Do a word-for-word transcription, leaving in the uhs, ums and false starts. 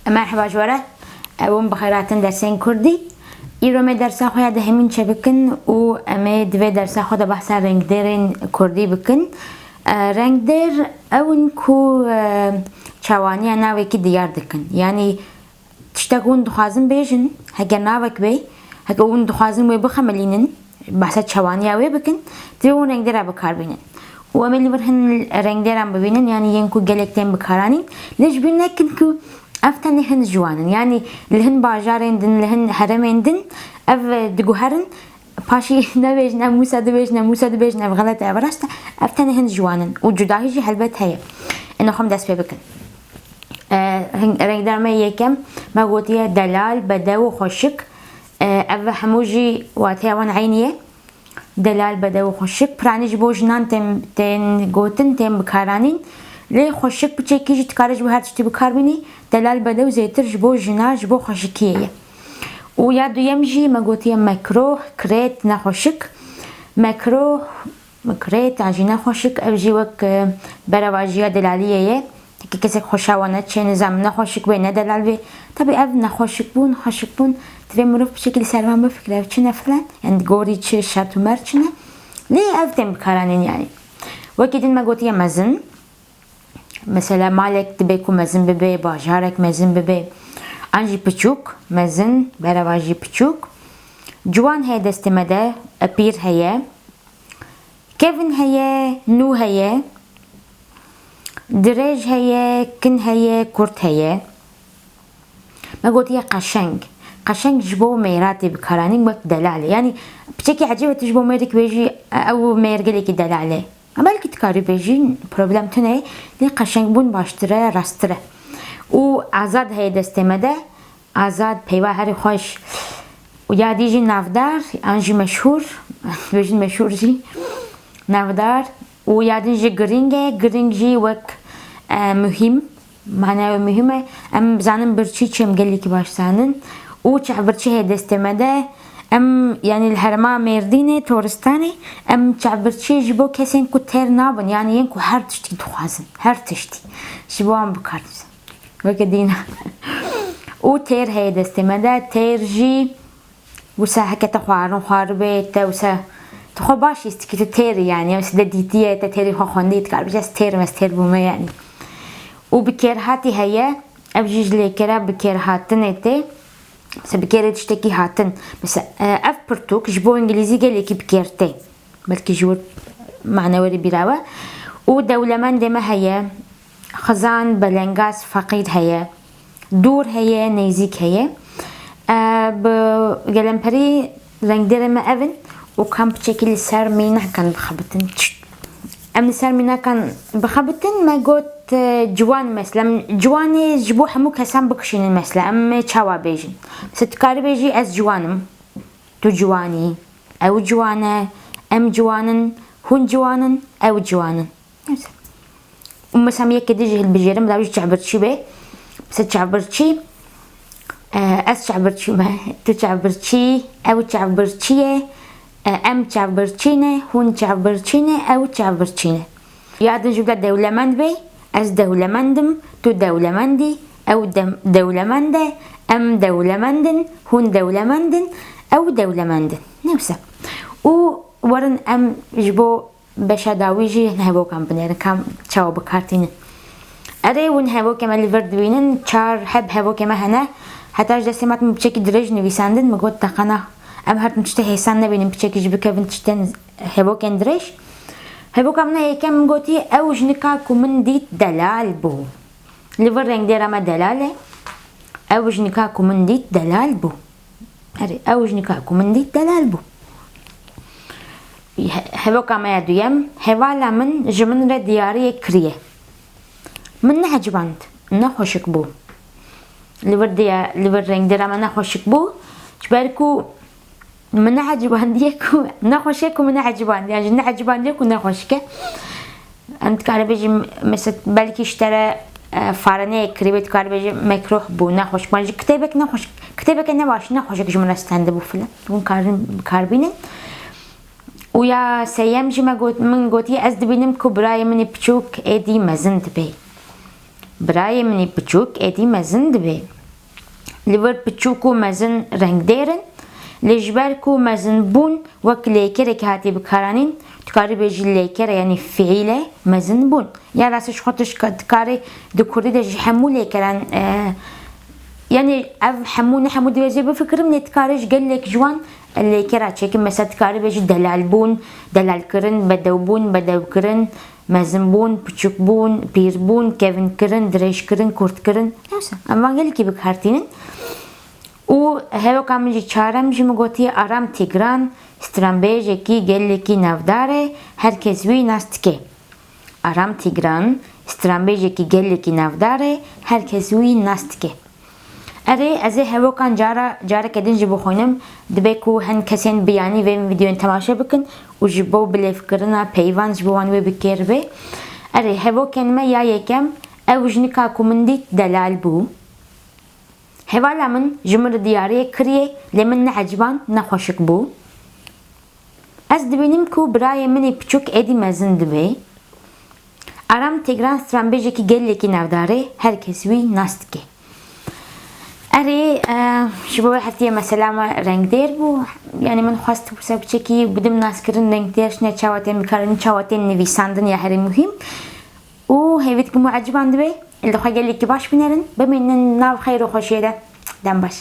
Merheba ji we re. Ew in bi xêr hatin dersên kurdî. Îro me dersa xwe ya dehemîn çêbikin û em ê di vê dersa xwe de behsa rengdêrên kurdî bikin. E, rengdêr ew in ku, e, çawaniya navekî diyar dikin. Yanî tiştek hûn dixwazin bêjin, heke navek bê, heke hûn dixwazin wê bixemilînin, behsa çawaniya wê bikin, divê hûn rengdêra bi kar bînin. Û em ê li vir hin rengdêran bibînin, yanî yên ku gelek tên bikaranîn. Lê ji bîr nekin ku ev tenê hin ji wan in. Yanî li hin bajarên din, li hin herêmên din ev diguherin, paşî nebêjin, em wisa dibêjin, em wisa dibêjin, ev xelet e, ev rast e. Ev tenê hin ji wan in. Û cudahî jî helbet heye. Êno xwe em dest pê bikin. E, hin-, rengdera me yekem, me gotiye delal, bedew û xweşik. E, ev hemû jî wateya wan eynî ye. Delal, bedew û xweşik. Piranî ji bo jinan tên, tên gotin, tên bikaranîn. Lê xweşik piçekî jî dikare ji bo her tiştî bikar bînî. Delal, bedew zêtir ji bo jina, ji bo xweşikiyê ye. Û ya duyem jî me gotiye mekroh, kirêt, nexweşik. Mekroh, kirêt, an jî nexweşik, ev jî wek, e, berevajiya delaliyê ye. Heke kesek xweşa we neçe, nizam nexweşik bê, ne delal bê. Tabî ev nexweşikbûn, xweşikbûn, divê mirov piçekî li ser van bifikire, ev çi ne filan, yani gorî çi, şert û mer çi ne. Lê ev tên bikaranîn yani. Wekî din me gotiye mezin. Mesela malek dibe ku mezin bibe, bajarek mezin bibe. An jî piçûk, mezin, berevajî piçûk. Ciwan heye destê me de, e, pîr heye. Kevin heye, nû heye, dirêj heye, kin heye, kurt heye. Me gotiye qeşeng. Qeşeng ji bo mêra tê bikaranîn wek delal e. Yanî piçekî ecêb e tu ji bo mêrik bêjî, ew mêr gelekî delal e. Belkî dikarî bêjî, problem tune ye, lê qeşengbûn baştir e, rasttir e. Û azad heye destê me de. Azad, peyva herî xweş. Û ya dî jî navdar, an jî meşhûr, bêjin meşhûr jî, navdar. Û ya din jî girîng e, girîng jî wek, e, muhîm, mana wê muhîm e. Em bizanin birçî çi, em gelekî baş zanin. Û çavbirçî heye destê me de. Em, yanî li herêma Mêrdînê, Toristanê, em çavbirçî ji bo kesên ku têr nabin, yanî yên ku her tiştî dixwazin, her tiştî. Ji bo wan bikar dizin. Weke dîna. Û têr heye destê me de, têr jî wisa heke te xwarin xwaribe, te wisa tu xwe baş hîs dikî, tu têr î yani, wisa te dîtiye, te têrî xwe xwendiye, tu karibêjî ez têr im, ez têr bûme yani. Û bikêrhatî heye, ev jî ji lêkera bikêrhatinê tê. Mesela bikêrê tiştekî hatin. Mesela, e, ev pirtûk ji bo îngilîzî gelekî bikêr tê. Belkî ji wir mane werî bîra we. Û dewlemendê me heye, xizan, belengaz, feqîr heye, dûr heye, nêzîk heye. E, bi gelemperî rengdêrê me ev in û kam piçekî li ser mînakan bixebitin. Em li ser mînakan bixebitin, me got, e, ciwan mesela. Em ciwanê ji bo hemû kesan bikişînin mesela. Em çawa bêjin? Mesela tu karî bêjî ez ciwan im. Tu ciwan î, ew ciwan e, em ciwan in, hûn ciwan in, ew ciwan in. Neyse. Û mesela em yekê din jî hilbijêrin, bila wî jî çavbirçî be. Mesela çavbirçî, e, ez çavbirçî me, tu çavbirçî, ew çavbirçî ye, e, em çavbirçî ne, hûn çavbirçî ne, ew çavbirçî ne. Ya din jî bila dewlemend be, ez dewlemend im, tu dewlemend î, ew dem-, dewlemend e, em dewlemend in, hûn dewlemend in, ew dewlemend in. Neyse. Û werin em ji bo beşa dawî jî hin hevokan binêrin, kam çawa bi kar tînin. Erê, hûn hevokê me li vir dibînin, çar heb hevokê me hene. Heta ji destê me hatin, min piçekî dirêj nivîsandin, min got, deqana em her tim tiştê hêsan nebînin, piçekî jî bikevin tiştên hevokên dirêj. Hevoka min a yekem min gotî, ew jinika ku min dît delal bû. Li vir rengdêra me delal e. Ew jinika ku min dît delal bû. Erê, ew jinika ku min dît delal bû. He-, hevoka me ya duyem, hevala min ji min re diyariyek kiriye. Min neheciband, nexweşik bû. Li vir diya, li vir rengdêra me nexweşik bû. Ji ber ku min nehecibandiye ku nexweşik e, ku min nehecibandiye, yan jî nehecibandiye ku nexweşik e. Em dikare bêjin, mesela, belkî ji te re, e, fareneyek kirî bê, dikare bêjin mekruh bû, nexweşik. Yan jî kitêbek nexweşik, kitêbeke nebaş, nexweşik ji min re stendibû filan. Hûn karin bi kar bînin. Û ya seyem jî me got, min gotiye, ez dibînim ku birayê min ê piçûk êdî mezin dibe. Birayê min ê piçûk êdî mezin dibe. Li vir piçûk û mezin rengdêr in. Lê ji ber ku mezinbûn wek lêkerek hatiye bikaranîn, tu karî bêjî lêkere, yanî fiîle mezinbûn. Ya rastî ji xwe tu ji ka-, dikarî di kurdî de ji hemû lêkeran, e, yanî ev hemû ne hemû divê ez ê bifikirim, lê dikarî ji gelek ji wan lêkera çêkim. Mesela dikarî bêjî delalbûn, delalkirin, bedewbûn, bedewkirin, mezinbûn, piçûkbûn, pîrbûn, kevinkirin, dirêjkirin, kurtkirin. Neyse, em van gelekî bi kar tînin. Û hevoka min jî çarem jî min gotiye Aram Tîgran, stranbêjekî gelekî navdar e, her kes wî nas dike. Aram Tîgran, stranbêjekî gelekî navdar e, her kes wî nas dike. Erê, ez ê hevokan cara, careke din jî bixwînim. Dibe ku hin kesên biyanî vê vîdeoyên temaşe bikin û ji bo bilêvkirina peyvan ji bo wan wê bi kêr bê. Erê, hevokên me ya yekem, ew jinika ku min dît delal bû. Hevala min ji min re diyariyê kiriye, lê min ne eciban, ne xweşik bû. Ez dibînim ku birayê min ê piçûk êdî mezin dibe. Aram Tîgran stranbêjekî gelekî navdar e, her kes wî nas dike. Erê, e, ji bo wê heftiye mesela me rengdêr bû. Yanî min xwest wisa piçekî bidim naskirin rengdêr, ne çawa tên bikarin, çawa tên nivîsandin ya herî muhîm. Û hêvî dikim we eciban dibe. Li xwe gelekî baş binêrin. Bimînin nav xeyr û xweşiyê de. Dem baş.